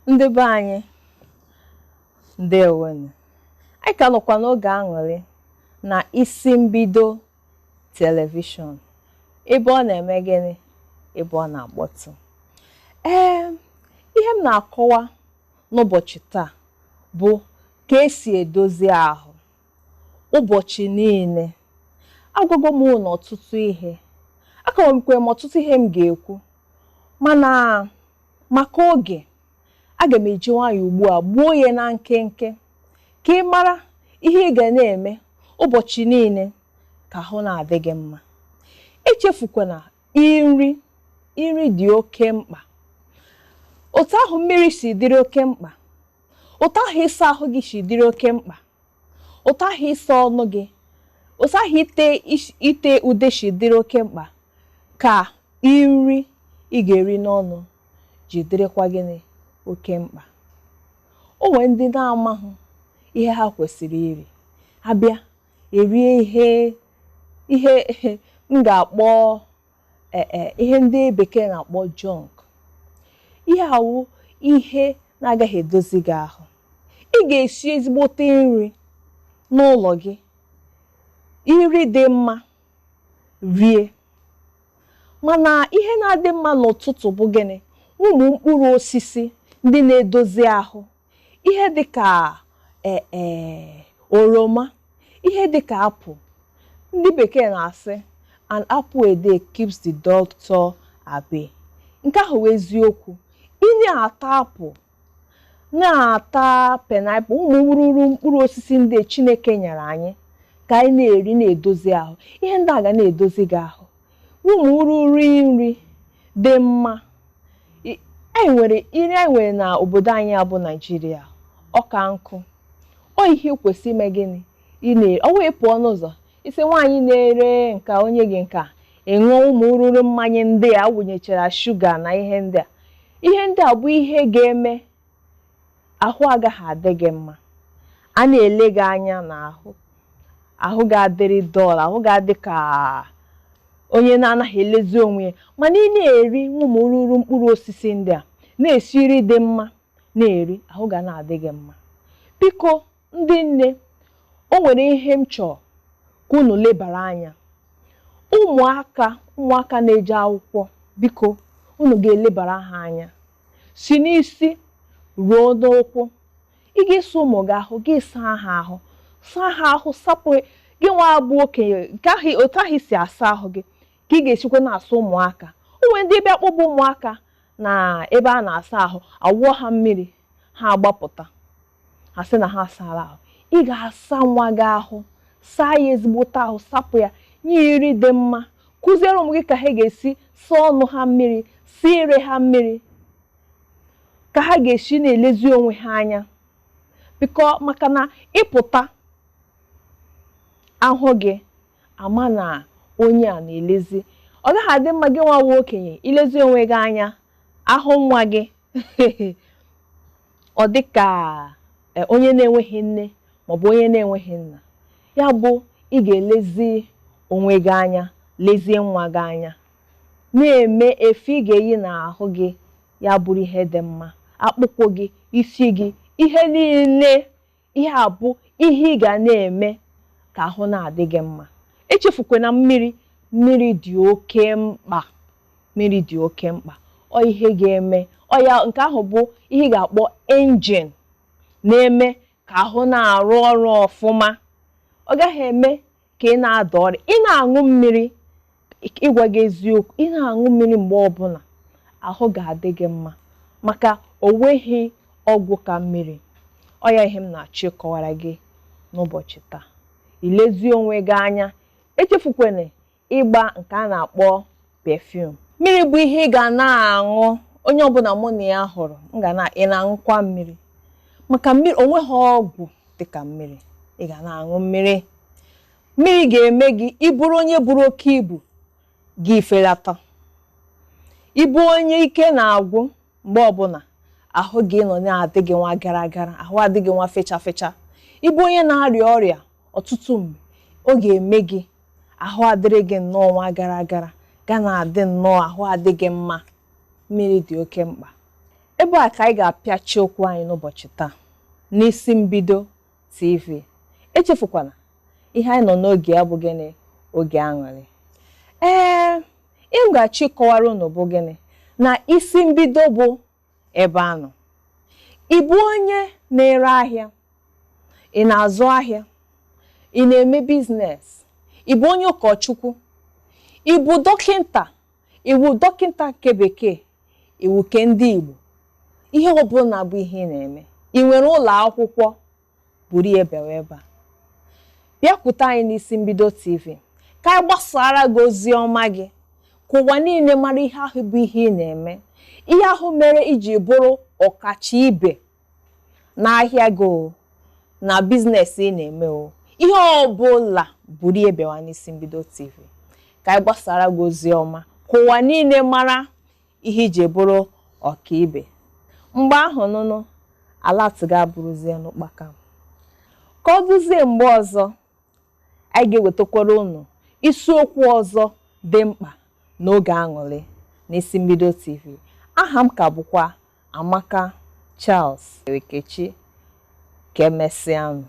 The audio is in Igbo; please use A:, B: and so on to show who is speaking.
A: Ndị be anyị, ndewonu. Anyị ka nọkwa n'oge aṅụrị na Isi Mbido Telivishọn, ebe ọ na-eme gịnị, ebe ọ na-akpọtụ. Ee, ihe m na-akọwa n'ụbọchị taa bụ ka esi edozi ahụ ụbọchị niile. Agwago m unu ọtụtụ ihe, aka nwekwara m ọtụtụ ihe m ga-ekwu, mana maka oge aga m eji nwayọọ ugbu a gbuo ya na nkenke ka ị mara ihe ị ga na-eme ụbọchị niile ka ahụ na-adị gị mma. Echefukwana nri. Nri dị oke mkpa. Otu ahụ mmiri si dịrị oke mkpa, otu ahụ ịsa ahụ gị si dịrị oke mkpa, otu ahụ ịsa ọnụ gị, otu ahụ ite ude si dịrị oke mkpa, ka nri ị ga-eri n'ọnụ ji dịrịkwa gịnị oke mkpa. O nwere ndị na-amahụ ihe ha kwesịrị iri. Ha bịa erie ihe m ga-akpọ ihe ndị bekee na-akpọ junk. Ihe awụ ihe na-agaghị edozi gị ahụ. Ị ga-esi ezigbote nri n'ụlọ gị, nri dị mma rie. Mana ihe na-adị mma n'ụtụtụ bụ gịnị? Ụmụ mkpụrụ osisi ndị na-edozi ahụ, ihe dịka oroma, ihe dịka apple. Ndị bekee na-asị an apple a day keeps the doctor away. Nke ahụ wụ eziokwu. Ị na-ata apple, na-ata pineapple, ụmụ ruru mkpụrụ osisi ndị Chineke nyere anyị ka anyị na-eri na-edozi ahụ. Ihe ndị a ga na-edozi gị ahụ. Ụmụ ruru nri dị mma. Anyị nwere nri anyị nwere na obodo anyị a bụ Naịjirịa, ọka nkụ. Ọ ihe kwesị ime gịnị? Ị na ọ wee pụọ n'ụzọ, isi nwaanyị na-ere nka onye gị nka, ị ṅụọ ụmụ ruru mmanya ndị a wụnyechara shuga na ihe ndị a. Ihe ndị a bụ ihe ga-eme ahụ agaghị adị gị mma. A na-ele gị anya n'ahụ, ahụ ga-adịrị dull, ahụ ga-adị ka onye na-anaghị elezi onwe ya. Mana ị na-eri ụmụ ruru mkpụrụ osisi ndị a, na-esi nri dị mma na-eri, ahụ ga na-adị gị mma. Biko ndị nne, o nwere ihe m chọrọ ka unu lebara anya. Ụmụaka na-eje akwụkwọ, biko unu ga-elebara ha anya si n'isi ruo n'ụkwụ. Ị ga-esa ụmụ gị ahụ, gị saa ha ahụ, saa ha ahụ, sapụ gị nwa abụ okenye nke ahụ otu ahụ si asa ahụ gị ka ị ga-esikwa na-asa ụmụaka. O nwere ndị bịa kpọba ụmụaka na ebe a na-asa ahụ, awụọ ha mmiri, ha agbapụta, ha sị na ha asala ahụ. Ị ga-asa nwa gị ahụ, saa ya ezigbote ahụ, sapụ ya, nye ya nri dị mma, kụziere ụmụ gị ka ha ga-esi saa ọnụ ha mmiri, saa ire ha mmiri, ka ha ga-esi na-elezi onwe ha anya. Biko maka na ịpụta ahụ gị ama na onye a na-elezi, ọ gaghị adị mma gị nwa okenye ilezi onwe gị anya, ahụ nwa gị ọ dị ka onye na-enweghị nne maọbụ onye na-enweghị nna. Ya bụ ị ga-elezi onwe gị anya, lezie nwa gị anya, na-eme efe ị ga-eyi n'ahụ gị ya bụrụ ihe dị mma, akpụkpọ gị, isi gị, ihe niile. Ihe a bụ ihe ị ga na-eme ka ahụ na-adị gị mma. Echefukwana mmiri. Mmiri dị oke mkpa, mmiri dị oke mkpa. Ọ ihe ga-eme ọ ya nke ahụ bụ ihe ị ga-akpọ engine na-eme ka ahụ na-arụ ọrụ ọfụma. Ọ gaghị eme ka ị na-ada ọrịa. Ị na-aṅụ mmiri, ịgwa gị eziokwu, ị na-aṅụ mmiri mgbe ọbụla, ahụ ga-adị gị mma, maka o nweghị ọgwụ ka mmiri. Ọ ya ihe m na-achọ ịkọwara gị n'ụbọchị taa. Ilezi onwe gị anya, echefukwana ịgba nke a na-akpọ perfume. Mmiri bụ ihe ị ga na-aṅụ. Onye ọbụla mụ na ya hụrụ, m ga na ị na-aṅụkwa mmiri, maka mmiri onweghị ọgwụ dịka mmiri. Ị ga na-aṅụ mmiri. Mmiri ga-eme gị ịbụrụ onye buru oke ibu gị felata, ịbụ onye ike na-agwụ mgbe ọbụla, ahụ gị nọ na-adị gị nwa gara gara, ahụ adịghị nwa fecha fecha. Ịbụ onye na-arịa ọrịa ọtụtụ mgbe, ọ ga-eme gị ahụ adịrị gị nnọọ nwa gara gara, ga na-adị nnọọ, ahụ adị gị mma. Mmiri dị oke mkpa. Ebe a ka anyị ga-apịachi okwu anyị n'ụbọchị taa n'Isi Mbido TV. Echefukwana, ihe anyị nọ n'oge ya bụ gịnị? Oge aṅụrị. Ee, ihe m ga-achọ ịkọwara unu bụ gịnị? Na Isi Mbido bụ ebe a nọ. Ị bụ onye na-ere ahịa, ị na-azụ ahịa, ị na-eme business, ị bụ onye ụkọchukwu, ị bụ dọkịnta, ị bụ dọkịnta nke bekee, iwu ke ndị Igbo, ihe ọbụla bụ ihe ị na-eme, ị nwere ụlọ akwụkwọ, buru ya bịawa ebe a, bịakwute anyị n'Isi Mbido TV ka anyị gbasara gị ozi ọma gị, ka ụwa niile mara ihe ahụ bụ ihe ị na-eme, ihe ahụ mere iji bụrụ ọkacha ibe n'ahịa gị o, na business ị na-eme o, ihe ọbụla, buru ya bịawa n'Isi Mbido TV ka anyị gbasara gị ozi ọma, ka ụwa niile mara ihe iji bụrụ ọkaibe. Mgbe ahụ nụnụ alat ga-abụrụzie n'ụkpaka ka ọ dụzie. Mgbe ọzọ anyị ga-ewetakwara unu isiokwu ọzọ dị mkpa n'oge aṅụrị n'Isi Mbido TV. Aha m ka bụkwa Amaka Charles Ekechi. Ka emesịanụ.